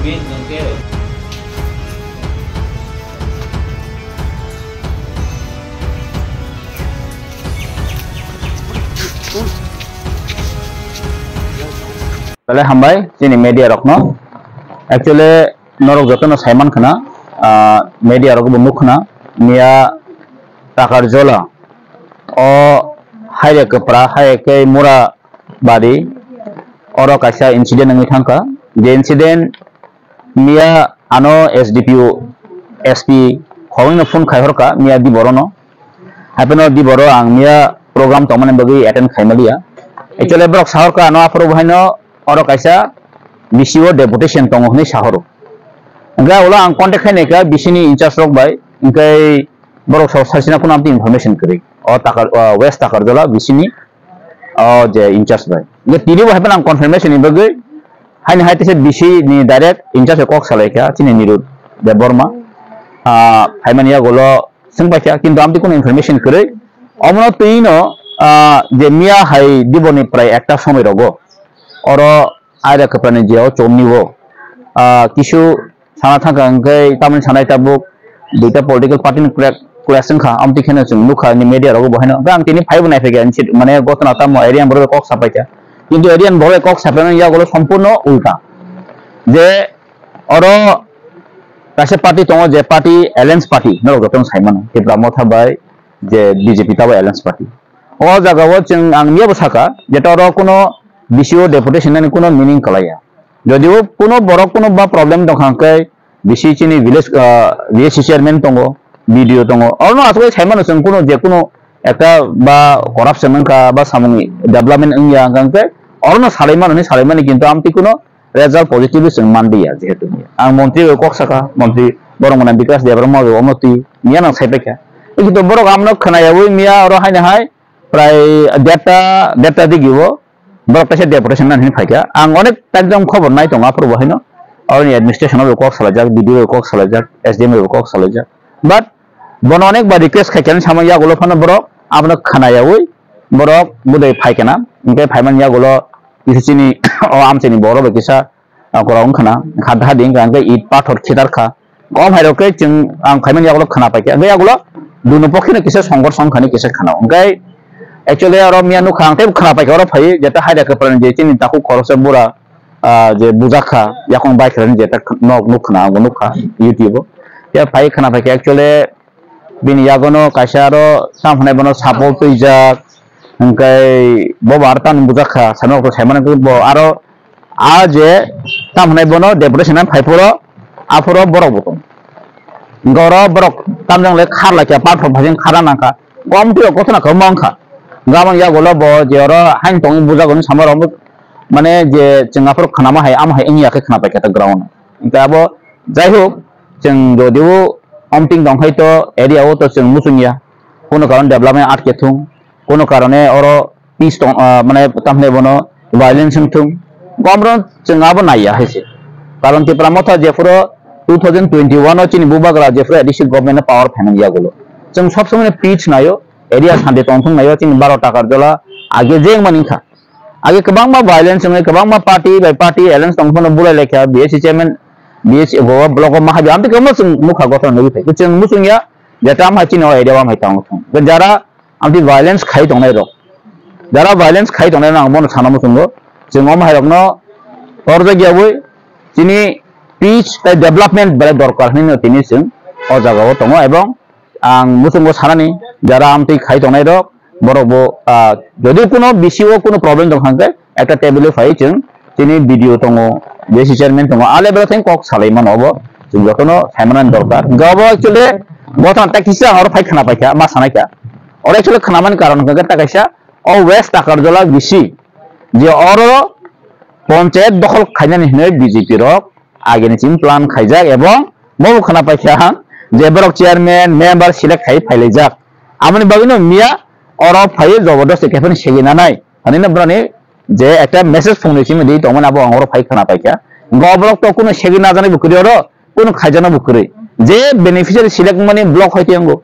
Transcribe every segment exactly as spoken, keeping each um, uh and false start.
Belai hambai chini media rokno. Actually, norok jotono saiman khna, ah, media rok bo nuk khna, miya Takarjola o haire kwpra, haire khe mura bari, oro kaisa incident wngwi thangkha. Je incident miya ano S D P O, S P khoroknwino phone khai horkha miya diborono. Haiphano diboro ang miya program tongmani bagwi attend khaimaliya. Actually borok sahorkha ano aphuru bahaino oro kaisa B C O deputation tongo hwnwi sahoro. Hwnkhe ulo ang contact khainaikha B C ni in charge rok bai, hwnkhe borok sabo saisina phano amtwi information kwrwi. O Takar, o West Takarjola B C ni o je in charge bai. Hwnkhe tini bo haiphano ang confirmation ni bagwi haini hai teisa B C ni direct in charge kok salaikha chini Niru Debbarma. Ah, phaimani yagulo swngpaikha, kintu amtwi kuno information kwrwi. Omono twino, ah, je miya hai diboni prai ekta somoi rogo oro aida kwpani je o chomni o, ah, kisu sana thangkha hwnkhe tamni sanai tabuk duita political party ni crack, clash wngkha, amtwi kheno chwng nukha ni media rogo bo haino. Hwnkhe ang tini phaibo naiphaikha, mane gotona tamo area borok kok sapaikha, kintu area borok kok sapaimani yagulo sompurno ulta, je oro kaisa party tongo, je party alliance party norok jotono saimano Tipra Motha bai je B J P tabo alliance party. O jagao chwng ang miyabo sakha, jeta oro kuno B C O deputation nani kuno meaning kwlaiya. Jodio kuno borok kuno ba problem tongkha hwnkhe B C chini village, ah, V A C chairman tongo, B D O tongo. Orono aswk saimano chwng kuno je kuno ekta ba corruption wngkha ba samung development wngya hwnkhe orono salaimano hwnwi salaimani, kintu amtwi kuno result positively chwng manliya, jehetu ang montri bai kok sakha, montri borok mwnai Bikash Debbarma bai omo twi miya nang saipaikha. Kintu borok amno khwnayawi miya oro haino hai prai derta, derta digi o borok kaisa deputation nani hinwi phaikha. Ang onek time jang khobor nai tongo aphuru bo haino, oroni administration bai kok salaijak, B D O bai kok salaijak, S D M bai kok salaijak. But bono onek bar request khaikha, samung yagulo phano borok abono khwnayawi borok budai phaikha na, hwnkhe phaimani yagulo kisa chini o amchaini borok bai kisa, ah, korok wngkha na, kha daha di wngkha, hwnkhe it pathor khitar kha. Kom hai rok khe chwng ang phaimani yagulo khwna paikha, hwnkhe yagulo dunu pokhe no kisa songor song khani kisa khwna. Hwnkhe actually oro miya nukha ang tei khwna paikha, oro phai jeta haida kwpra ni je chini takhuk khoroksa bura, ah, je bujak kha, yakung bai khwlai jeta nok nuk khwna, ang bo nukha YouTube o. Ya phai khwna paikha actually bini yagono kaisa aro tamo hwnai bono sapol twijak, hwnkhe bo bo aro tamni bujak kha, samani kok saimano bo aro a je tamo hwnai bono deputation phai phuro, aphuro borok bo tong. Hwnkhe oro borok tamjang le khar laikha, pathor phaising khara nangkha, gom twi gothono kwbangma wngkha. Gabang yagulo bo je oro haino tongwi bujak hwnwi sama rok mane je chwng aphuru khwnama hai, amo hai wngya khe khwna paikha ta ground. Hwnkhe abo jai hok, chwng jodi o omting tong hai to area o to chwng muchung ya, kono karon development atke thung, kono karone oro peace tong, ah, mane tamni bono violence wng thung, gomro chwng abo naiya hai se. Karon Tipra Motha jephuru two thousand twenty-one o chini bubagra jephuru A D C government no power phaimani yagulo, chwng sob somoi peace naio, area shanti tong thung naio, chini baro Takarjola age je wngmani wngkha. Age kwbangma violence wngwi, kwbangma party bai party alliance tong phano bulai laikha, B S C chairman, B S C bo block o maha, amtwi kwbangma chwng nukha gothono nugwi phai. Chwng muchung ya, je tamo hai chini o area o amhai tong thung. Jara amtwi violence khai tongnai rok, jara violence khai tongnai rok ang bono sana muchungo. Chwng omo hai rokno torjak yawi chini peace tei development belai dorkar hinwi tini chwng o jaga o tongo, ebong ang muchungo sanani, jara amtwi khai tongnai rok, borok bo, ah, jodi kuno B C O kuno problem tong kha hwnkhe, ekta table o phai chwng, chini B D O tongo, B S C chairman tongo, a level o thang kok salai mano obo, chwng jotono sai manani dorkar. Hwnkhe obo actually, bo thang tak kisa ang oro phai khwna paikha, ma sanai kha. Oro actually khwnamani karon hwnkhe ta kaisa, o West Takarjola B C, je oro ponchayat dokhol khainani hinwi B J P rok, agini chini plan khaijak, ebong bobo khwna paikha ang je borok chairman, member select khai phailaijak. Amoni bagwino miya oro phaiwi jobordosti khe phano segwi nanai hwnwi no boroni je ekta message phungnwi simi di tongmani abo ang oro phai khwna paikha. Hwnkhe o borok to kuno segwi najaknai bo kwrwi oro, kuno khaijaknai bo kwrwi. Je beneficiary select wngmani block hai tei wngo.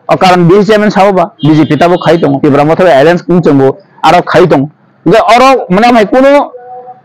O karon B C chairman sabo ba B J P tabo khai tongo. Tipra Motha bai alliance wng chwngbo aro khai tongo. Hwnkhe oro mane amhai kuno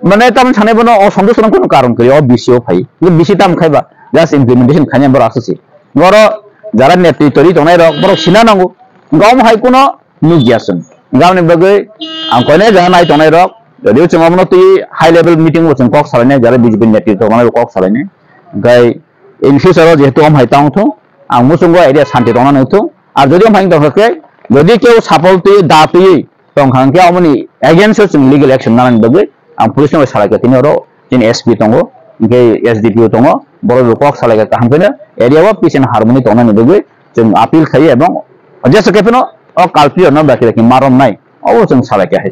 mane tamni sanai bono o sonto sonam kono karon kwrwi o B C o phai. Ni B C tam khaiba just implementation khaina borok aswk se. Boro jara netri tori tongnai rok borok sina nango. Gom hai kono nukya chwng. Gabni bagwi ang koine jana nai tongnai rok, jodio chwng omono twi high level meeting bo chwng kok salainai, jara B J P netri tongnai rok kok salainai. Hwnkhe in future o jehetu om hai tong thung, ang muchungo area santi tongna nang thung. Ar jodi om hai tong khe, jodi keu sapol twi da twi tong kha hwnkhe omoni against o chwng legal action nanani bagwi ang police no salai kha tini oro chini S P tongo, hwnkhe S D P O tongo, borok rok kok salai kha kaham khe area o peace and harmony tongnani bagwi chwng appeal khaio ebong jesa khe phano o culprit rok no dakti dakti marom nai obo chwng salai kha hai.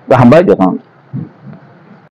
Kaham bai jotono.